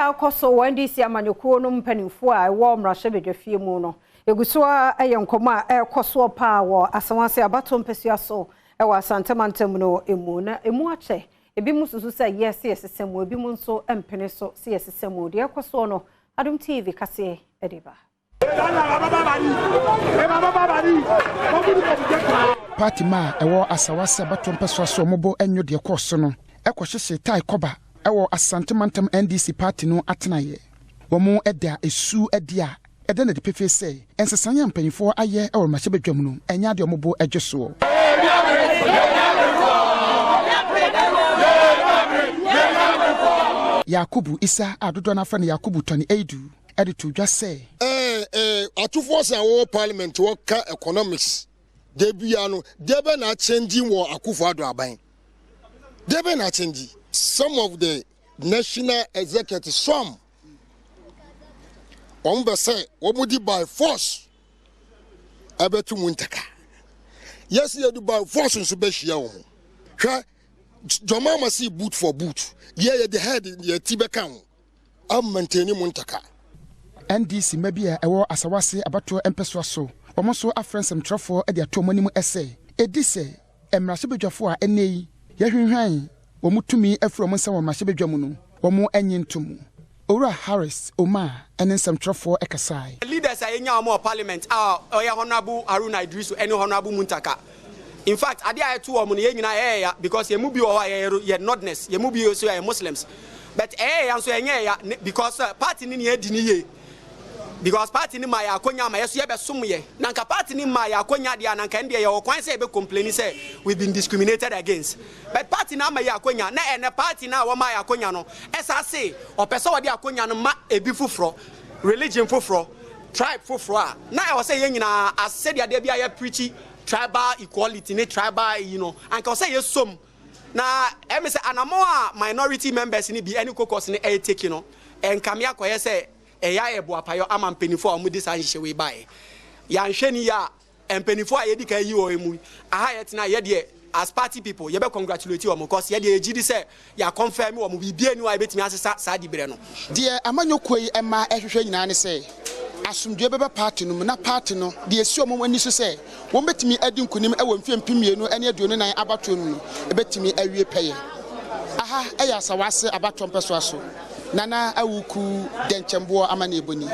a ɛkɔ so wɔ NDC amanyɔkuo no mpanimfoɔ a ɛwɔ mmarahyɛbadwafie mu no egu so a ɛyɛ nkɔmɔ a ɛrekɔ soɔ paa wɔ Asawase abato mpɛsua so ɛwɔ Asantemantam no emu, na emu akyɛ. Ebi mu susu sɛ yɛ sɛ yɛsesɛ mu, ebi mu nso mpene so sɛ yɛsesɛ mu. Deɛ ɛkɔ soɔ no, Adom TV kaseɛ ɛde ba. Party ma a ɛwɔ Asawase abatoɔ mpɛsoa so a wɔbɔ nwo deɛ kɔɔ so no kɔhyehyee tae kɔba wɔ Asante Mantam NDC party no atenaeɛ. Wɔn da esu adi a ɛda no adi pefee sɛ nsesaeɛ a mpanyinfoɔ ayɛ wɔ mmarahyɛbadwam no nyɛ adeɛ a wɔn bo dwo soɔ. Yakubu Isa a dodoɔ no ara frɛ no Yakubu Tony Aidoo de too dwa sɛ. Ɛɛ atufoɔ sɛ wɔwɔ parliament wɔka economics da bia no, deɛ bɛ na akyɛngyi wɔ Akufo Addo aban, deɛ bɛ na akyɛngyi? Some of the national executives, some wɔn bɛ sɛ wɔn di by force ɛbɛto mu ntaka, yɛsi yɛde by force nso bɛhyia wɔn. Hwɛ, jɔnma si boot for boot, yɛ yɛ de head yɛ ti bɛka ho amaintani mu ntaka. NDC mma bi a ɛwɔ Asawase abatoɔ mpɛsoa so, wɔn nso afrɛ nsɛmtwerɛfoɔ de ato wɔn anim sɛ, ɛdi sɛ mmarahyɛbadwafoɔ a ɛnnɛ yi yɛhwinhwan wɔn tumi afiri wɔn nsa wɔ mmarahyɛbadwa mu no, wɔn nnye nto mu. Owura Harris Omar ne nsɛmtwerɛfoɔ kasae. Leaders a yɛnya wɔn wɔ parliament a ɔyɛ Honourable Haruna Iddrisu ne Honourable Muntaka. In fact, adeɛ a ɛto wɔn no, yɛn nyinaa ɛyɛ ya because yɛn mu bi wɔ hɔ a yɛyɛ yɛ Northerners, yɛn mu bi nso yɛ Muslims. But ɛyɛ ya nso ɛnyɛ ya because party no nea adi ne yie. Because party no maa yɛ akonya ama yɛ so yɛbɛsom yɛ. Na nka party no maa yɛ akonya deɛ a, na nka ɛno deɛ yɛwɔ kwan sɛ yɛbɛ complaini sɛ we've been discriminated against. But party no ama yɛ akonya, na ɛnɛ party no a wɔmaa yɛ akonya no ɛsa se ɔpɛ sɛ ɔde akonya no ma ebi foforɔ, religion foforɔ, tribe foforɔ a, na ɛwɔ sɛ yɛn nyinaa as sɛdeɛ adeɛ bi a yɛ preachi tribal equality ne tribal yi no, anka ɛwɔ sɛ yɛsom. Na ɛme sɛ anamɔn a minority members no bi ɛne caucus no ɛretake no, ɛnkame akɔyɛ sɛ ɛyɛ ayɛ boapayɔ ama mpanimfoɔ a wɔde saa nhyehyɛ wei baeɛ. Yɛanhwɛ no yie a, mpanimfoɔ a yɛdi kan yi wɔn mu aha yɛtena yɛ deɛ, as party people yɛbɛ congratulate wɔn cause yɛ deɛ yɛgye di sɛ yɛ confirm wɔn, biribiara nni hɔ a yɛbɛtumi asesa saa diberɛ no. Deɛ amanyɔkuo yi mma ɛhwehwɛ nyinaa ne sɛ asomdwoeɛ bɛba party no mu na party no deɛ ɛsi wɔn ani so sɛ wɔbɛtumi adi nkunim wɔ mfeɛ 2024 abatoɔ no mu no bɛtumi awie pɛyɛ. Aha yɛ Asawase abatoɔ mpɛsoa so. Nana Awuku Dɛnkyɛmboɔ amanneɛbɔ ni.